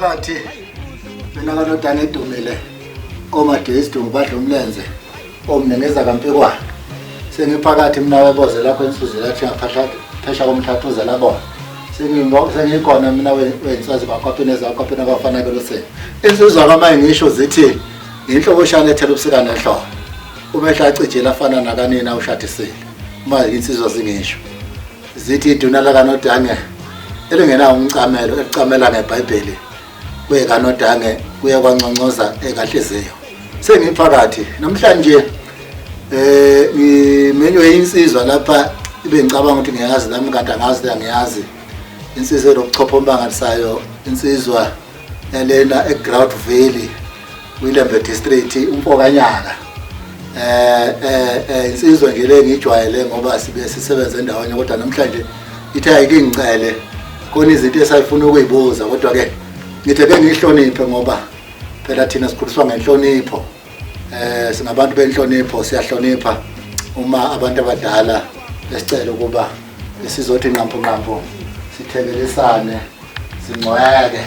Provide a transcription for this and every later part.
Sengiphakathi mina kaNodane edumile omadesi badla umlenze omnengeza kampikwana. Sengiphakathi mina weboze lakho insuzi lathi ngaphahla phesha komhlathuza labona. Sengikhona mina wenswazi bakwapina zakwapina abafana beluseni. Insizwa kamaye ngisho zithi inhlobo shana ethela ubusika nehlobo. Umehla acijela afana nakanina ushadisile. Uma insizwa zingisho. Zithi iduna lakanodange elingenawo umcamelo elicamela ngeBhayibheli kuye kanodange kuye kwanconcoza ekanhliziyo. Sengiphakathi namhlanje ngimenywe insizwa lapha ibe ngicabanga ukuthi ngiyazi nami kanti angazi angiyazi. Insizwa enobuchopho omangalisayo, insizwa yalena eGrout Valley kwiLembe District uMfokanyaka. Insizwa nje le ngijwayele ngoba sibe sisebenza endaweni kodwa namhlanje ithe ayike ngicele khona izinto esayifuna ukuyibuza kodwa ke ngithe ke ngihloniphe ngoba phela thina sikhuliswa ngenhlonipho. Singabantu benhlonipho, siyahlonipha uma abantu abadala besicela ukuba sizothi nqampu nqampu sithekelisane singcweke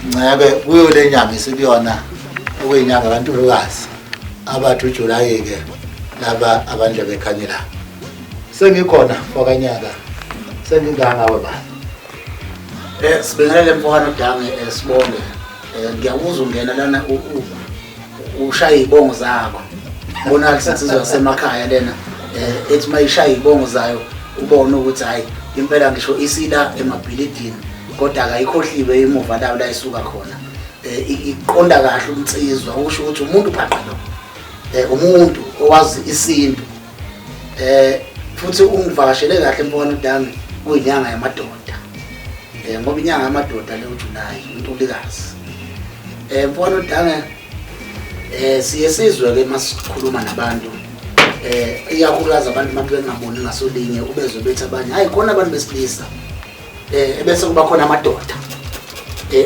sinceke kuyo le nyanga esikuyona okuyinyanga kaNtulukazi abathi uJulayi-ke laba abandlebe ekhanyela. Sengikhona mfokanyaka, sengingangawe ba. Sibingelele mfokanodange, sibonge. Ngiyakuzwa ungena lana ushaya iy'bongo zakho. Bona insizwa yasemakhaya lena ethi uma ishaya iy'bongo zayo ubone ukuthi hhayi impela ngisho isila emabhilidini kodwa akayikhohliwe emuva layo la isuka khona. Iqonda kahle umnsizwa, usho ukuthi umuntu phaqa lo. Umuntu owazi isintu. Futhi ungivakashele kahle mfokanodange kuyinyanga yamadoda. Ngoba inyanga yamadoda le uJulayi, uNtulikazi. Mfokanodange siye sizwe ke masikhuluma nabantu ikakhulukazi abantu uma bengaboni ngasolinye ubezwe bethi abanye hayi khona abantu besilisa ebese kuba khona amadoda.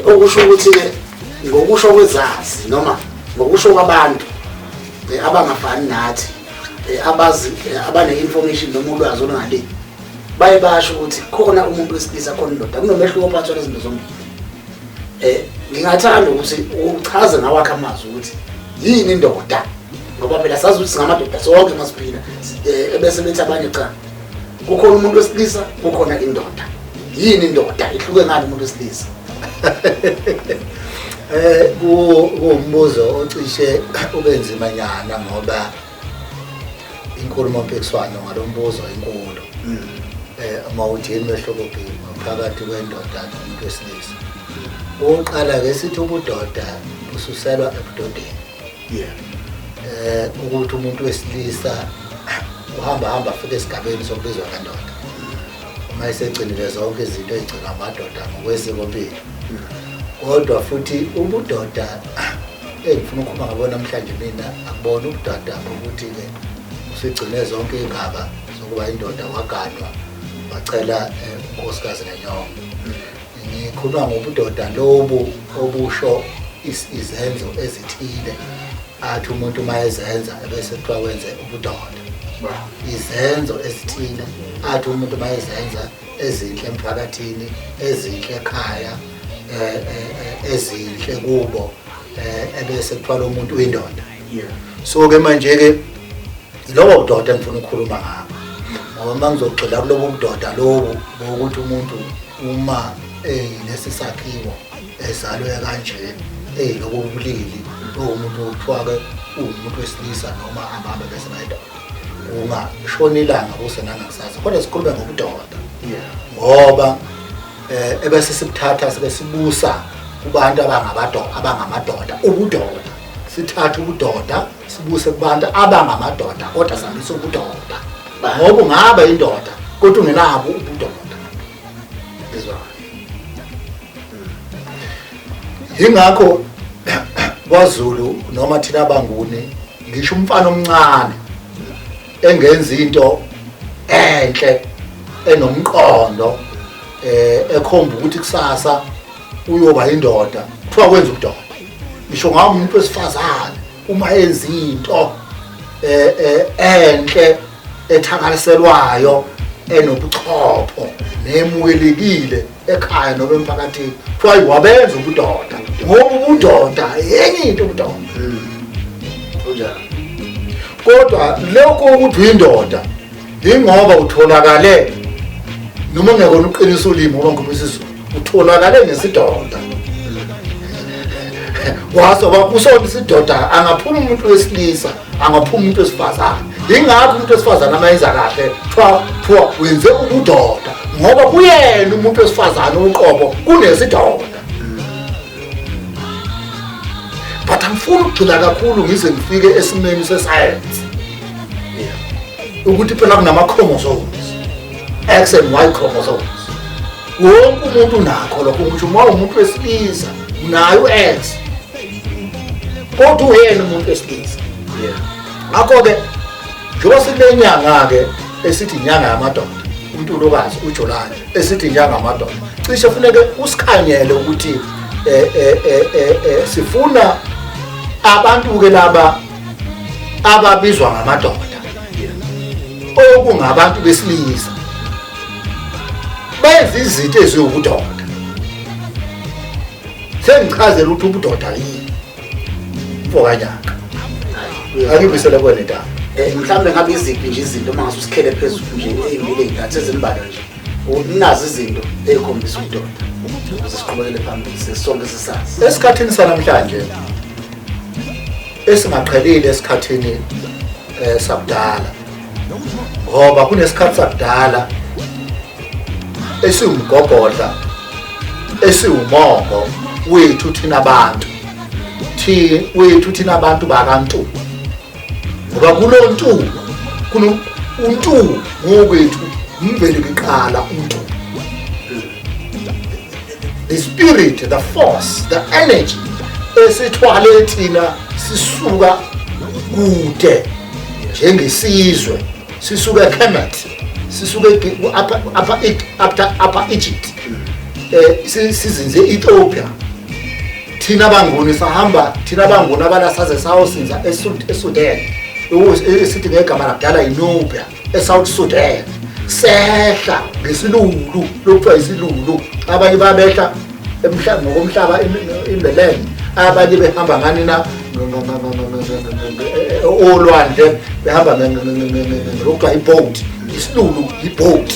Okusho ukuthi ke ngokusho kwezazi noma ngokusho kwabantu abangafani nathi abazi abane information noma ulwazi olungale baye basho ukuthi khona umuntu wesilisa khona indoda, kunomehluko phakathi kwalezinto zombili. Ngingathanda ukuthi uchaze ngawakhe amazwi ukuthi yini indoda, ngoba phela sazi ukuthi singamadoda sonke masiphila, ebese bethi abanye cha kukhona umuntu wesilisa kukhona indoda. Yini indoda, ihluke ngani umuntu wesilisa? Kuwumbuzo ocishe ube nzima nyana ngoba inkulumo mpikiswano ngalombuzo inkulu. Uma uthi yini umehluko phakathi kwendoda nomuntu wesilisa, okokuqala ke sithi ubudoda bususelwa ebudodeni. Ukuthi umuntu wesilisa uhamba hamba afike esigabeni sokubizwa ngendoda uma esegcinile zonke izinto ezigcinwa amadoda ngokwesikompilo. Kodwa futhi ubudoda engifuna ukukhuluma ngabo namhlanje mina akubona ubudoda bokuthi-ke usigcine zonke iy'ngaba zokuba indoda, waganwa wacela unkosikazi ngenyongo. Ngikhuluma ngobudoda lobu obusho izenzo ezithile athi umuntu uma ezenza ebese kuthiwa wenze ubudoda. Izenzo ezithile athi umuntu uma ezenza ezinhle emphakathini, ezinhle ekhaya, ezinhle kubo, ebese kuthiwa lo muntu uyindoda. So ke manje ke lobo budoda engifuna ukukhuluma ngabo, ngoba uma ngizogxila kulobo budoda lobu bokuthi umuntu uma eyilesi sakhiwo ezalwe kanje eyilobo bulili, lowo muntu okuthiwa ke uwumuntu wesilisa noma ababe bese bayindoda, ungashona ilanga kuse nangakusasa. Kodwa sikhulume ngobudoda ngoba ebese sibuthatha sibe sibusa kubantu abangamadoda, abangamadoda ubudoda sithatha ubudoda sibuse kubantu abangamadoda, kodwa sihambisa ubudoda ngoba ungaba indoda kodwa ungenabo ubudoda. Ingakho kwaZulu noma thina abanguni ngisho umfana omncane engenza into enhle enomqondo ekhomba ukuthi kusasa uyoba indoda, kuthiwa kwenza ubudoda. Ngisho ngabe umuntu wesifazane uma enza into enhle ethakaliselwayo enobuchopho nemukelekile ekhaya noma emphakathini, kuthiwa wabenza ubudoda, ngoba ubudoda yenye into ubudoda. Kunjalo. Kodwa lokho ukuthi uyindoda ingoba utholakale, noma ungekona uqinisa ulimi ngoba ngikhuluma isiZulu, utholakale ngesidoda waso wakusona isidoda. Angaphuma umuntu wesilisa, angaphuma umuntu wesifazane. Ingakho umuntu wesifazane amayenza kahle kuthiwa wenze ubudoda, ngoba kuyena umuntu wesifazane uqobo kunesidoda. But angifuni ukugxila kakhulu ngize ngifike esimeni sesayensi ukuthi phela kunama-chromosomes, X and Y chromosomes. Wonke umuntu unakho lokho, ngisho uma umuntu wesilisa unayo u-X, kodwa uyena umuntu wesilisa. Ngakho-ke njengoba sikule nyanga-ke esithi inyanga yamadoda, uNtulukazi, uJulayi, esithi inyanga yamadoda, cishe funeke usikhanyele ukuthi sifuna abantu-ke laba ababizwa ngamadoda, okungabantu besilisa, benza izinto eziwubudoda. Sengichazela ukuthi ubudoda yini, mfokanyaka. Angibuyisele kuwena intaba. Mhlawumbe ngabe iziphi nje izinto uma ngase usikhele phezulu nje ey'mbili ey'ntathu ezimbalwa nje, nazi izinto ey'khombisa ubudoda, ukuze siqhubekele phambili sesonke sisazi. Esikhathini sanamhlanje esingaqhelile esikhathini sakudala, ngoba kunesikhathi sakudala esiwumgogodla, esiwumongo wethu thina abantu, wethu thina abantu bakantu, ngoba kulo ntu kuno untu ngokwethu umveli kuqala untu, the spirit, the force, the energy esithwale thina sisuka kude njengesizwe, sisuka eKemet, sisuka upper Egypt, sizinze Ethiopia. Thina abanguni sahamba, thina abanguni abala saze sayosinza eSudan, esithi ngegama lakudala yiNubia, eSouth Sudan. Sehla ngesilulu, lokuthiwa isilulu. Abanye babehla ngokomhlaba in the land, abanye behamba ngani na olwandle, behamba ngokuthiwa iboat, isilulu, iboat.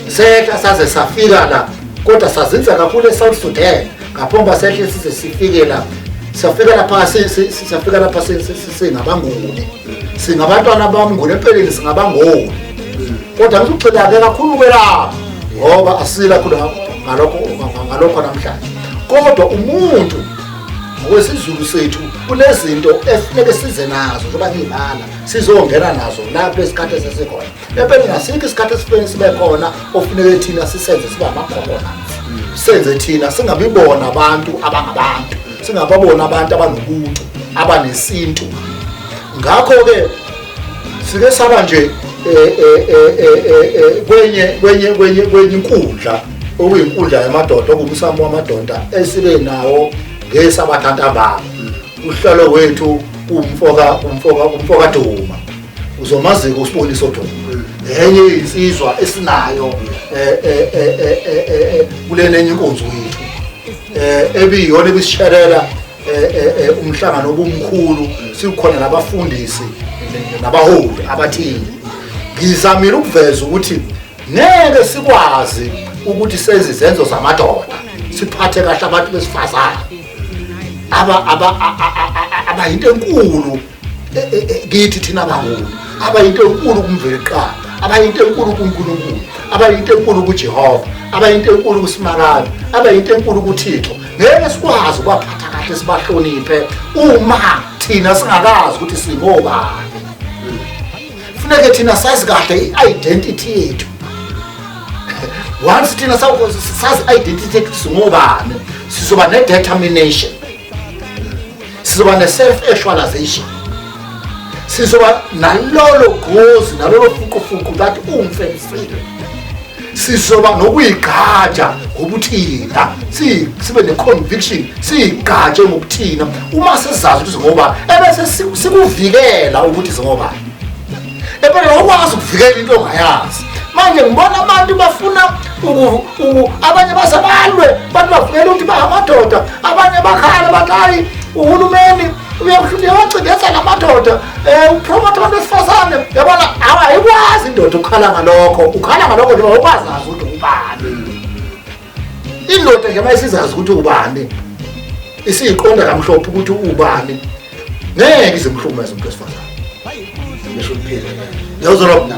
Sehla saze safika la, kodwa sazinza kakhulu eSouth Sudan ngaphambi sehle size sifike la. Safika lapha, safika lapha singabanguni, singabantwana bamnguni, empeleni singabangoni, kodwa ngizugxila-ke kakhulu kwelapho ngoba asila khona ngalokho namhlanje. Kodwa umuntu ngokwesiZulu sethu kunezinto efuneke size nazo, njengoba ngiyibala, sizongena nazo lapho esikhathi esesikhona. Empeleni asikho isikhathi esifeni sibe khona ofuneke thina sisenze sibe amakhona, senze thina singabibona abantu abangabantu, singababona abantu abanobuntu, abanesintu. Ngakho-ke sike saba nje kwenye inkundla, okuyinkundla yamadoda, okuwumsamo wamadoda esibe nawo ngesabatha ntambama. Uhlalo wethu umfoka Duma, uzomaziko uSiboniso Duma, enye insizwa esinayo kulena enye inkonzo yethu ebiyona ebisisherela umhlangano obumkhulu, sikhona nabafundisi nabaholi abathile. Ngizamile ukuveza ukuthi ngeke sikwazi ukuthi senze izenzo zamadoda, siphathe kahle abantu besifazane aba aba abayinto enkulu kithi thina abanguni, abayinto enkulu kumveli kuqala, abayinto enkulu kuNkulunkulu, abayinto enkulu kuJehova, abayinto enkulu kuSimakade, abayinto enkulu kuThixo. Ngeke sikwazi ukubaphatha kahle sibahloniphe uma thina singakazi ukuthi singobani. Funeke thina sazi kahle i-identity yethu. Once thina sazi i-identity yethu, singobani, sizoba ne-determination, sizoba ne-self actualization, sizoba nalolo gozi, nalolo fuqufuqu that umfemfile, sizoba nokuyigqaja ngobuthina, sibe ne-conviction, siyigqaje ngobuthina uma sizazi ukuthi singoba, ebese sikuvikela ukuthi singobani. Empeleni awukwazi ukuvikela into ongayazi. Manje ngibona abantu bafuna abanye basebalwe, abantu bavukela ukuthi bangamadoda, abanye bakhala bathi hayi uhulumeni uyawacindezela amadoda, upromotha abantu besifazane. Yabona, ayikwazi indoda ukukhala ngalokho, ukhala ngalokho nje awukwazazi ukuthi ubani. Indoda nje mayisizazi ukuthi ubani, isiyiqonda kamhlophe ukuthi ubani, ngeke izimhlukumeze umuntu wesifazane. Ngisho uphile. Yawuzwa lokho?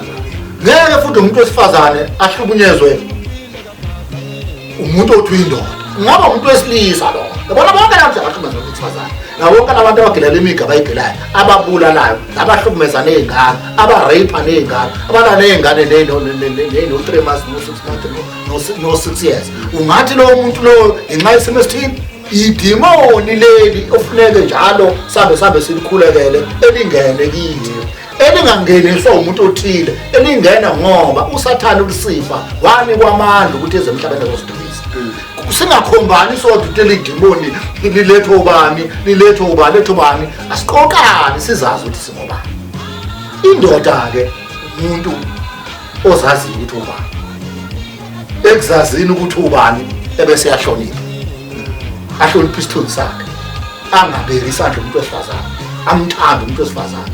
Ngeke futhi umuntu wesifazane ahlukunyezwe umuntu othi uyindoda. Ngaba umuntu wesilisa lo. Yabona bonke labo abahlukumeza umuntu wesifazane. Nabo bonke labantu abagilala imiga abayigilayo, ababulalayo, abahlukumeza nezingane, abarape nezingane, abana nezingane no 3 months, no 6 months, no 6 years. Ungathi lowo muntu lowo ngenxa yesimo esithile, idimoni leli ofuneke njalo sambe sambe silikhulekele elingene kithi, elingangeniswa umuntu othile, elingena ngoba uSathane uLusifa wanikwa amandla ukuthi eze emhlabeni azosidukisa. Singakhombani sodwa ukuthi leli dimoni lilethwe ubani, lilethwe ubani, lethwe ubani. Asiqoqane sizazi ukuthi singobani. Indoda-ke umuntu ozaziyo ukuthi ubani, ekuzazini ukuthi ubani ebese yahlonipha, ahloniphe isithunzi sakhe, angabeki isandla umuntu wesifazane, amthande umuntu wesifazane,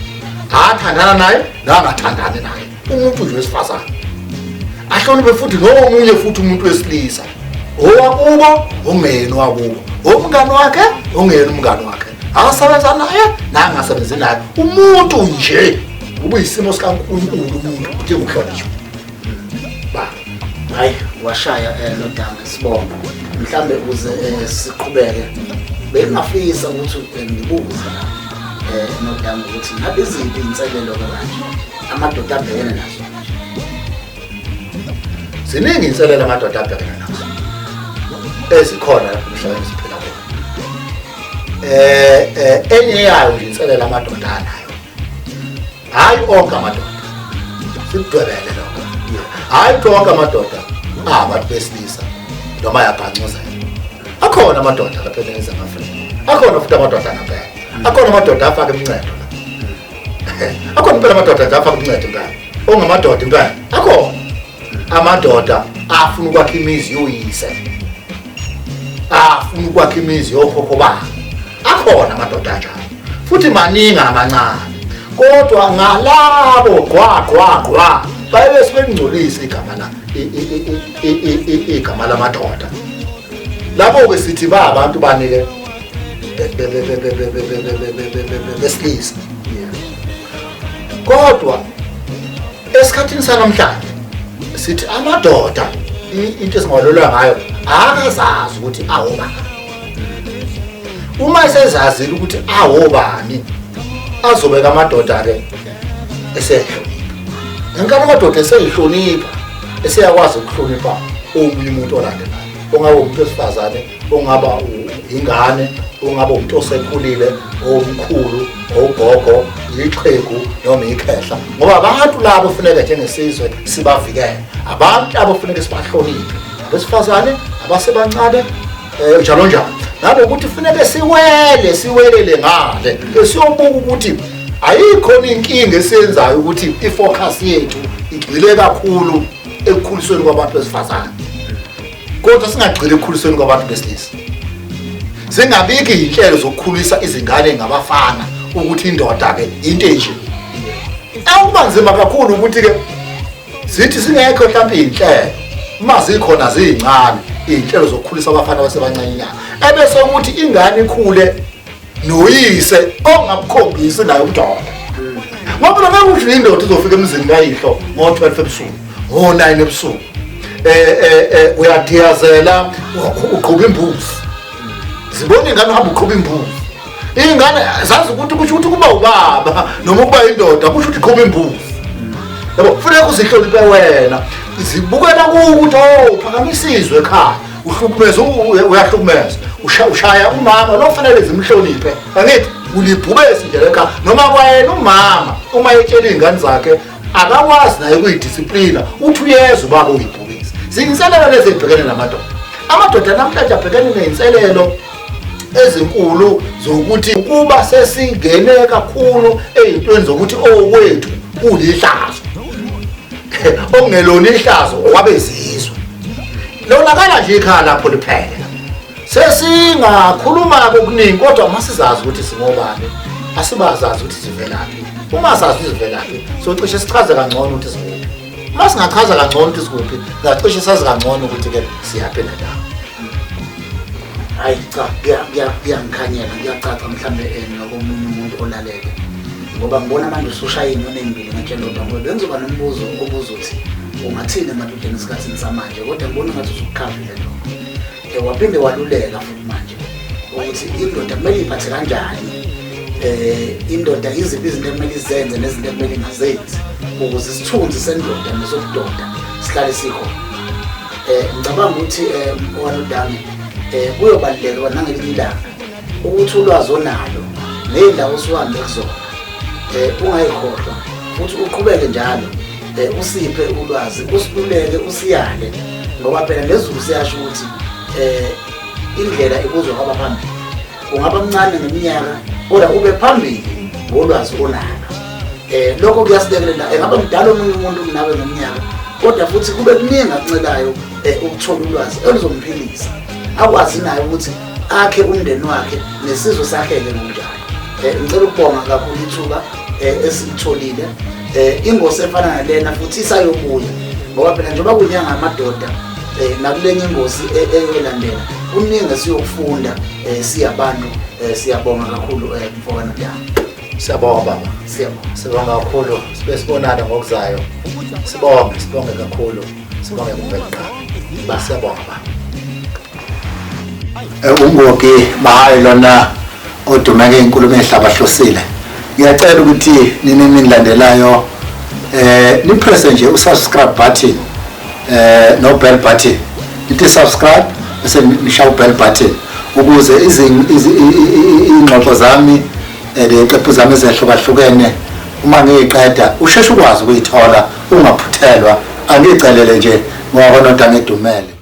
athandana naye nangathandani naye, umuntu nje wesifazane ahloniphe futhi nomunye futhi umuntu wesilisa, owakubo ongeyena owakubo, omngani wakhe ongeyena umngani wakhe, asebenza naye nangasebenzi naye, umuntu nje ubuyisimo sikaNkulunkulu umuntu njengokuhlonishwa. Ba hayi washaya Nodanga, sibonga. Mhlambe ukuze siqhubeke bengingafisa ukuthi ngibuze Nodanga ukuthi ngabe iziphi inselelo kanje amadoda abhekene nazo? Ziningi inselelo amadoda abhekene nazo ezikhona lapha emhlabeni siphila kuwo. Enye yayo nje inselelo amadoda anayo, hayi onke amadoda, sikudwebele lokho, hayi onke amadoda abantu besilisa noma yabhancuzela. Akhona amadoda lapha eNingizimu Afrika, akhona futhi amadoda ngempela, akhona amadoda afaka imncedo la, akhona impela amadoda nje afaka imncedo impela, ongamadoda impela. Akhona amadoda afuna ukwakha imizi yoyise, afuna ukwakha imizi yokhokho babo, akhona amadoda anjalo futhi maningi amancane. Kodwa ngalabo gwa gwa gwa baye sebengcolisa igama la igama lamadoda. Labo-ke sithi ba abantu banike besilisa. Kodwa esikhathini sanamhlanje sithi amadoda into esingawalelwa ngayo akazazi ukuthi awobani. Uma esezazile ukuthi awobani, azobeka amadoda-ke esehlonipha. Ngenkathi amadoda eseyihlonipha, eseyakwazi ukuhlonipha omunye umuntu olandelayo, ongaba umuntu wesifazane, ongaba ingane, ongaba umuntu osekhulile, omkhulu, ogogo, ixhegu noma ikhehla, ngoba abantu labo kufuneka njengesizwe sibavikele, abantu labo kufuneka sibahloniphe, abesifazane, abasebancane, njalo njalo. Ngakho ukuthi kufuneka siwele siwelele ngale siyobuka ukuthi ayikhona inkinga esiyenzayo ukuthi ifocus yethu igxile kakhulu ekukhulisweni kwabantu besifazane, kodwa singagxili ekukhulisweni kwabantu besilisa. Singabikho iy'nhlelo zokukhulisa izingane ngabafana ukuthi indoda-ke into enje. Akuba nzima kakhulu ukuthi-ke sithi singekho mhlawumbe iy'nhlelo, uma zikhona ziyincane iy'nhlelo zokukhulisa abafana abasebancanyana, ebese ukuthi ingane ikhule noyise ongabukhombisi naye ubudoda. Ngoba ngeke usho indoda izofika emzini kayihlo ngo-12 ebusuku, ngo-9 ebusuku, uyadiyazela, uqhuba imbuzi, zibona ingane uhamba uqhuba imbuzi, ingane zazi ukuthi kusho ukuthi kuba ubaba noma ukuba indoda kusho ukuthi qhuba imbuzi. Yabo, kufuneka uzihloniphe wena, zibukela kuwo ukuthi oh phakamisa izwe ekhaya, uhlukumeza, uyahlukumeza, ushaya umama lo kufanele zimhloniphe. Angithi ulibhubesi nje ekhaya, noma kwayena umama uma etshela iy'ngane zakhe akakwazi naye ukuyidisiplina, uthi uyeza ubaba uyibhubesi. Zinselelo lezi ezibhekene namadoda. Amadoda namhlanje abhekene ney'nselelo ezinkulu zokuthi ukuba sesingene kakhulu ey'ntweni zokuthi okwethu kulihlazo. Okungelona ihlazo okwabezizwe. Lonakala nje ikhaya lapho liphele. Sesingakhuluma kokuningi kodwa uma sizazi ukuthi singobani, asibazazi ukuthi sivelaphi. Uma sazi ukuthi sivelaphi, socishe sichaze kangcono ukuthi sikuphi. Uma singachaza kangcono ukuthi sikuphi, singacishe sazi kangcono ukuthi-ke siyaphi nendawo. Hayi cha, kuyangikhanyela, kuyacaca mhlambe nokomunye umuntu olalele. Ngoba ngibona manje usushaya inyoni embili ngetshelodwa ngoba bengizoba nombuzo obuzothi ungathini emadodeni esikhathini samanje kodwa ngibona ngathi usukukhavile lokho. Waphinde waluleka futhi manje ukuthi indoda kumele iphathe kanjani, indoda iziphi izinto ekumele izenze nezinto ekumele ingazenzi ukuze isithunzi sendoda nesobudoda sihlale sikhona. Ngicabanga ukuthi owaNodange kuyobaluleka nangelinye ilanga ukuthi ulwazi onalo ney'ndawo osuhambe kuzona ungayikhohlwa futhi uqhubeke njalo usiphe ulwazi, usiluleke, usiyale, ngoba phela nezulu siyasho ukuthi indlela ibuzwa kwabaphambili. Ungaba mncane ngeminyaka kodwa ube phambili ngolwazi onalo. Lokho kuyasilekelela. Engaba mdala omunye umuntu kunawe ngeminyaka kodwa futhi kube kuningi akuncelayo ukuthola ulwazi oluzomphilisa, akwazi naye ukuthi akhe umndeni wakhe nesizwe sakhe-ke ngokunjalo. Ngicela ukubonga kakhulu ithuba esilitholile. Ingosi efana nalena futhi isayobuya ngoba phela njengoba kunyanga amadoda nakulenye ingosi eyolandela kuningi esiyokufunda siyabantu. Siyabonga kakhulu mfokaNodaba. Siyabonga baba. Siyabonga. Sibonga kakhulu. Sibe sibonane ngokuzayo. Sibonge, sibonge kakhulu. Sibonge kuMvelinqangi. Siyabonga baba. UNgogi Mahaye lona odume ngey'nkulumo ey'hlabahlosile. Ngiyacela ukuthi nina enilandelayo nipresse nje u-subscribe button no bell button. Nithi subscribe bese nishaya u-bell button ukuze iy'ngxoxo zami ley'qephu zami ezehlukahlukene uma ngiyiqeda usheshe ukwazi ukuyithola ungaphuthelwa. Angiyicelele nje ngoba kwaNodanga edumele.